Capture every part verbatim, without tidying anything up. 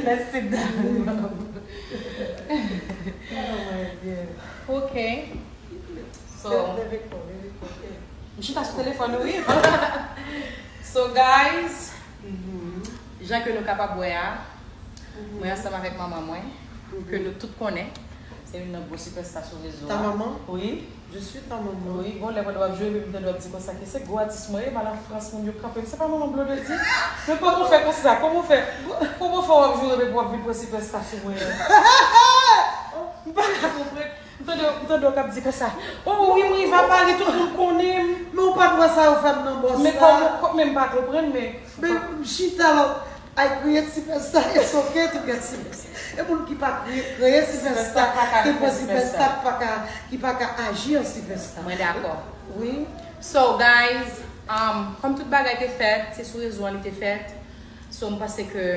Let's sit down. Oh my God. Ok. So, Leve kò, leve kò. m chita sou telefòn ou, wi. So, guys, jan ke nou kapab wè a, mwen ansanm avèk manman mwen, ke nou tout konnen, se youn nan gwo sipèsta sou rezo a. Ta maman? Wi. Je suis ta maman. Wi, bon, lè mwen wap jwe, epi m tande w ap di konsa ke se gwo atis mwen ye, m al an Frans, moun yo kanpe m, se pa manman Blondedy? Men kòman w fè konsa? Kòman w fè? Kòman w fè w ap joure epi w ap vin pran sipèsta sou mwen an? M pa ka konprann. M tande, m tande w k ap di konsa, oh wi, mwen rive a Pari, tout moun konnen m. Men ou pa t wè sa yo fè m nan bòs la? Men kòman, kò- men m pa konprann, men Men m chita la, I create sipèsta, it's okay to get sipèsta. E moun ki pa kreye, kreye sipèsta, Sipèsta pa ka ki fè pa sipèsta, sipèsta. pa ka, ki pa ka aji an sipèsta. Mwen dakò. Wi. So, guys, um, kòm tout bagay te fèt, se sou rezo an li te fèt. So, m panse ke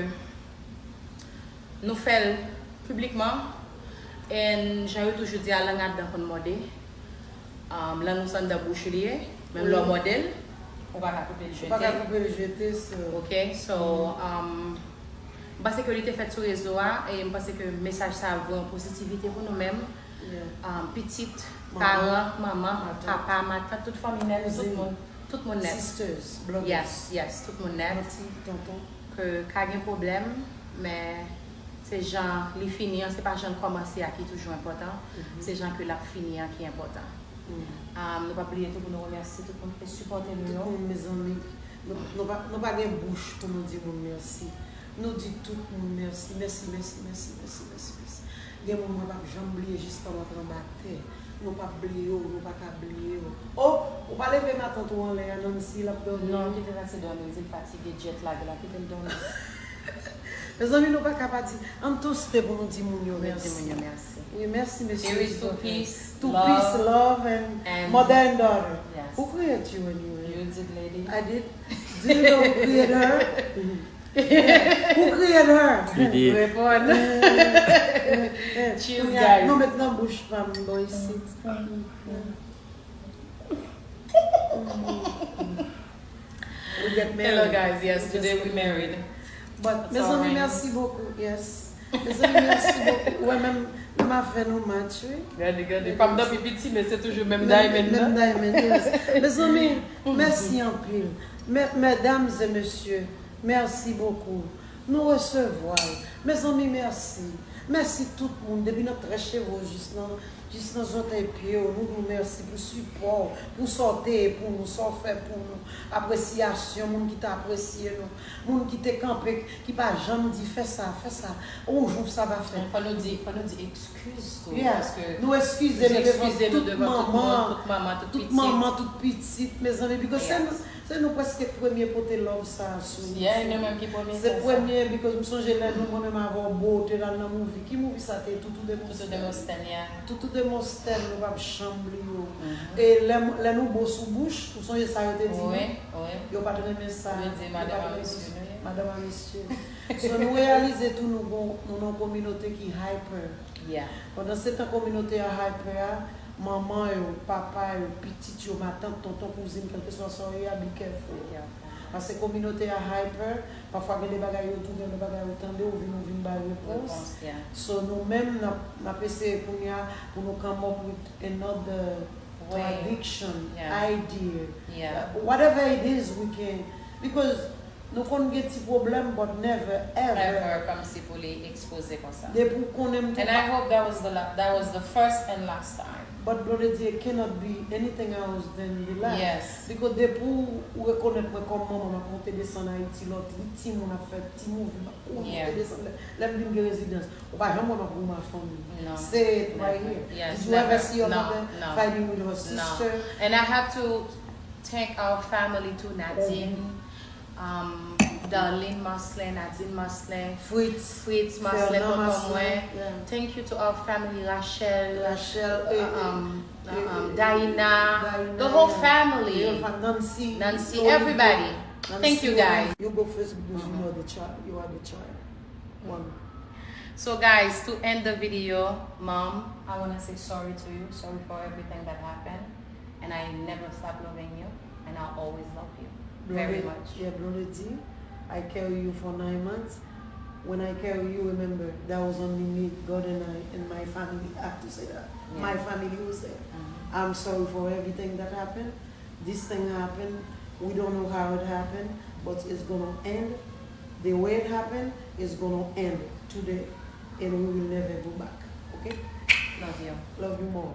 nou fè l piblikman. And jan yo toujou di a, lang adan konn mòde. Um, lang ou se anndan bouch li ye. Menm lè w Wi. Mòde l, ou pa ka koupe l Ou pa ka jete. Koupe l jete, so. Ok, so, um, m panse ke li te fèt sou rezo a, e m panse ke mesaj sa a voye yon pozitivite pou nou menm. Yeah. Um, pitit, Manman. Paran, manman, Matant. Papa, matant, tout fanmi nèt, tout Kouzin. Moun, tout moun nèt. Sisters, brothers. Yes, yes, tout moun nèt. Anti, tonton. Ke ka gen pwoblèm, men se jan li fini an, se pa jan l kòmanse a ki toujou enpòtan, se jan ke l ap fini an ki enpòtan. Um, nou p ap bliye tou pou nou remèsye tout moun ki te sipòte nou Tout yo. Moun, mezanmi, nou, nou pa, nou pa gen bouch pou nou di moun mèsi. Nou di tout moun mèsi, mèsi, mèsi, mèsi, mèsi, mèsi, mèsi. Gen moun mwen p ap janm bliye jistan m antre anba tè. Nou p ap bliye w, nou pa ka bliye w. Oh, ou pa leve matant ou anlè a, Nancy, l ap dòmi. Non, kite Nancy dòmi, li di l fatige, jet lag la, kite l dòmi. Mezanmi, nou pa ka pa di, ann toste pou nou di moun yo Mwen di mèsi. Moun yo mèsi. Wi, mèsi, mesye. Here is to peace, To love, peace, love and, and mother and daughter. Yes. Who create you anyway? You did, lady. I did. Do you know who create her? Who create her? He did. Reponn. Eh, Cheers, kounye a, guys. Nou met nan bouch pa m, bò isit. We get married. Hello, guys. Yes, today we married. But, That's all mezanmi, right. Mèsi bokou. Yes. Mezanmi, mèsi bokou. Wè, menm, menm afè nou match, wi. Gade, gade. Pa m nan pi piti, men se toujou menm diamond Menm nan. Diamond, yes. Mezanmi, mèsi anpil. Mè- Mesdames et messieurs, merci beaucoup. Nou resevwa l. Mezanmi, mèsi. Mèsi tout moun, depi nan tèt cheve w jis nan, jis nan zòtèy pye w. Nou di w mèsi pou sipò w, pou sa w te ye pou nou, sa w fè pou nou, apresyasyon, moun ki te apresye nou, moun ki te kanpe, ki pa janm di fè sa, fè sa, un jour ça va faire. Fò nou di, fò nou di ekskiz tou. Yeah. Paske Nou eskize nou devan eskize nou tout devan tout moun, manman, tout manman, tout tout pitit. Manman, tout pitit. Mezanmi, because se Yeah. nou, se nou prèske premye pote love sa sou. Yeah, nou menm ki premye Se fè sa. Premye, because m sonje lè nou, mwen menm avè w, bo te l al nan movie. Ki movie sa te ye? Toutou Toutou Demosthène. Demosthène, yeah. Toutou Demosthène, nou p ap janm bliye w. Mhm. E lè, lè nou bo sou bouch, ou sonje sa yo te di nou? Wi, wi. Yo pa t renmen sa. Yo di Yo madame pa t à renmen monsieur, sa. wi. Madame à monsieur. So, nou reyalize tou nou gon, nou nan kominote ki hyper. Yeah. Pandan se tan kominote a hyper a, manman yo, papa yo, pitit yo, matant, tonton, kouzin, kèlkeswa sa w ye a, be careful. Paske kominote a hyper, pafwa gen de bagay yo di w, gen de bagay yo tande, ou vin, ou vin bay repons. Repons, yeah. So, nou menm, n ap, n ap eseye kounye a pou nou come up with another Way. Tradiction, Yeah. Idea, Yeah. uh, whatever it is we can, because nou konn gen ti pwoblèm, but never ever. Ever kòmsi pou li ekspoze konsa. Depi w konnen m tou And I hope that was the la- that was the first and last time. But Blondedy, it cannot be anything else than the last. Yes. Because depi w rekonèt mwen kòm manman, m ap monte desann Ayiti, lòt timoun ap fè ti movie, m ap kouri Yeah. monte desann. Lè, lè m vin gen rezidans, ou pa janm wè m ap goumen ak fanmi. No. Se right Never. here. Yes, Did you ever never. See your No, mother no. Fighting with her No. Sister? And I have to thank our family too, Nadine, um, Darlene Marcelin, Nadine Marcelin, Fritz. Fritz Marcelin, Fernand tonton Marcelin, mwen. Yeah. Thank you to our family, Rachel, Rachel, eh, eh, um, eh, um, eh, Daina, Daina, the whole yeah. family. Yeah, Nancy, Nancy, Lolita, everybody. Nancy, Thank you, Lolita. Guys. You go first because Mhm. You are the child. You are the child. One. So, guys, to end the video, Mom, I want to say sorry to you. Sorry for everything that happened. And I never stop loving you. And I'll always love you. Very Blondie, much. Yeah, Blondie, I carry you for nine months. When I carry you, remember, that was only me, God, and I, and my family. I have to say that. Yeah. My family was there. Mhm. I'm sorry for everything that happened. This thing happened. We don't know how it happened, but it's gonna end. The way it happened is gonna end today, and we will never go back. Okay? Love you. Love you more.